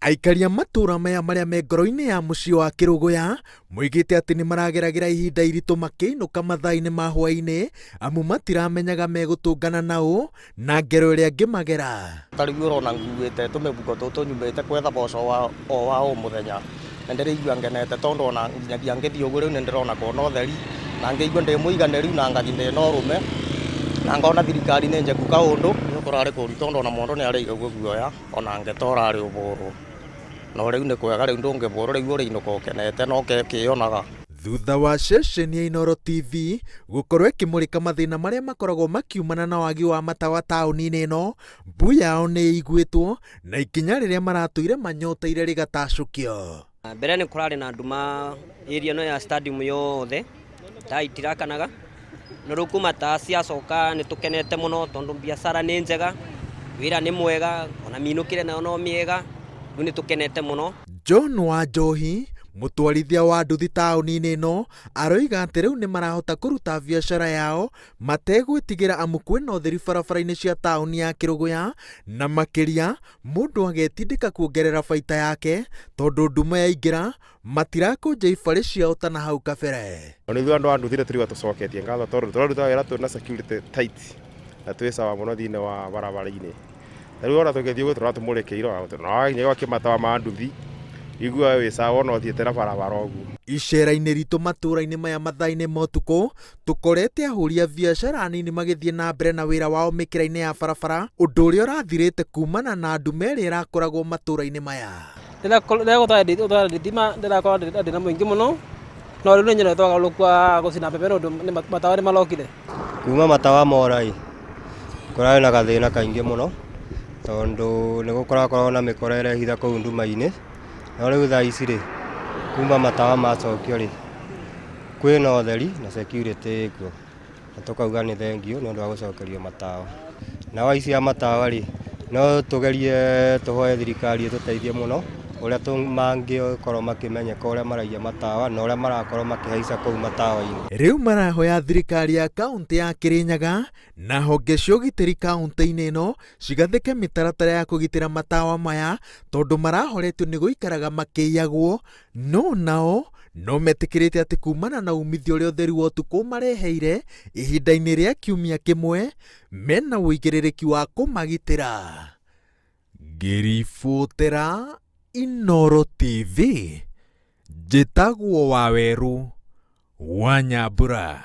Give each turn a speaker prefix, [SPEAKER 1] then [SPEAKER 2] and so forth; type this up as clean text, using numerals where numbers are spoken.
[SPEAKER 1] Aikari a matũũra maya marĩa me ngoro-inĩ ya mũciĩ wa Kĩrũgũya moigĩte atĩ nĩ marageragĩra ihinda iritũ makĩinũka mathaa-inĩ ma hwaĩ-inĩ amu matiramenyaga megũtũngana naũ na ngero ĩrĩa ĩngĩmagera.
[SPEAKER 2] Ta rĩu ũrona nguĩte tũmĩhuko tũtũ nyumĩte gwetha mboco wa o wa o mũthenya, nĩ ndĩraigua ngenete tondũ ona nginyagia ngĩthiĩ ũguo rĩu nĩ ndĩrona kwĩna ũtheri na ngĩigua ndĩ mũiganĩru na ngathiĩ ndĩna ũrũme na ngona thirikari nĩ njĩku kaũndũ. Nĩ kũrarĩ kũru tondũ ona mũndũ nĩ araigua guoya. Ona ngeta ũrarĩ ũbũrwo, no rĩu nĩ kwega rĩu ndũngĩbũrwo rĩu ũrĩinũka ũkenete na ũkĩyonaga.
[SPEAKER 1] Thutha wa ceceni ya Inooro TV gũkorwo ĩkĩmũrĩka mathĩna marĩa makoragwo makiumana na wagi wa matawa taũni-inĩ ĩno, mbu yao nĩ ĩiguĩtwo na ikinya rĩrĩa maratũire manyoteire rĩgatacũkio.
[SPEAKER 3] Mbere nĩ kũrarĩ na nduma area ĩno ya stadium yothe, taa itirakanaga, no rĩu kuma taa ciacoka nĩ tũkenete mũno tondũ biacara nĩ njega, wĩra nĩ mwega, ona mĩinũkĩre nayo no mĩega, rĩu nĩ tũkenete mũno.
[SPEAKER 1] John Wanjohi, mũtwarithia wa nduthi taũni-inĩ ĩno, aroiga atĩ rĩu nĩ marahota kũruta biacara yao mategwĩtigĩra amu kwĩna ũtheri barabara-inĩ cia taũni ya Kĩrũgũya na makĩria Mũndũ agetindĩka kuongerera baita yake tondũ nduma yaingĩra matirakũnja ibarĩ ciao ta na hau kabere.
[SPEAKER 4] Ona ithuĩ andũ a nduthi nĩ tũraigua tũcoketie ngatho tondũ tũraruta wĩra twĩna security tight na twĩ sawa mũno thĩinĩ wa barabara-inĩ. Ta rĩu ona tũgĩthiĩ ũguo tũrona tũmũrĩkĩirwo na wakinya gwakia matawa ma nduthi ũiguaga wĩ sawa ona ũthiĩte na barabara ũguo.
[SPEAKER 1] Icera-inĩ ritũ matũũra-inĩ maya mathaa-inĩ ma ũtukũ, Tũkorete ahũri a biacara anini magĩthiĩ na mbere na wĩra wao mĩkĩra-inĩ ya barabara, ũndũ ũrĩa ũrathirĩte kumana na nduma ĩrĩa ĩrakoragwo matũũra-inĩ maya.
[SPEAKER 5] Rĩrĩa gũtarĩ thitima ndĩrakorwo ndĩ na mũingĩ mũno, no rĩu nĩ nyonete ũgarũrũku wa gũcina mbembe nĩ ũndũ matawa nĩ marokire.
[SPEAKER 6] Kuma matawa mora ĩ, kũrarĩ na gathĩna kaingĩ mũno, tondũ nĩ gũkorakorwo na mĩkora ĩrehitha kũu nduma-inĩ, no rĩu thaa ici rĩ, kuma matawa macokio rĩ, Kwĩna ũtheri na security ĩkuo na tũkauga nĩ thengiũ nĩ ũndũ wa gũcokerio matawa. Nao aici a matawa rĩ, no tũgerie tũhoe thirikari ĩtũteithie mũno ũrĩa mangĩkorwo makĩmenyeka ũrĩa maraiya matawa na ũrĩa marakorwo makĩhaica kũu matawa-inĩ.
[SPEAKER 1] Rĩu marahoya thirikari ya kauntĩ ya Kĩrĩnyaga na honge cia ũgitĩri kauntĩ-inĩ ĩno cigathĩke mĩtaratara ya kũgitĩra matawa maya tondũ marahoretio nĩ gũikaraga makĩiyagwo No nao no metĩkĩrĩte atĩ kumana na umithio ũrĩa ũtheri wa ũtukũ ũmareheire ihinda-inĩ rĩa kiumia kĩmwe, mena ũigĩrĩrĩki wa kũmagitĩra. Ngĩribotera Inooro TV, njĩtagwo Wawerũ wa Nyambura.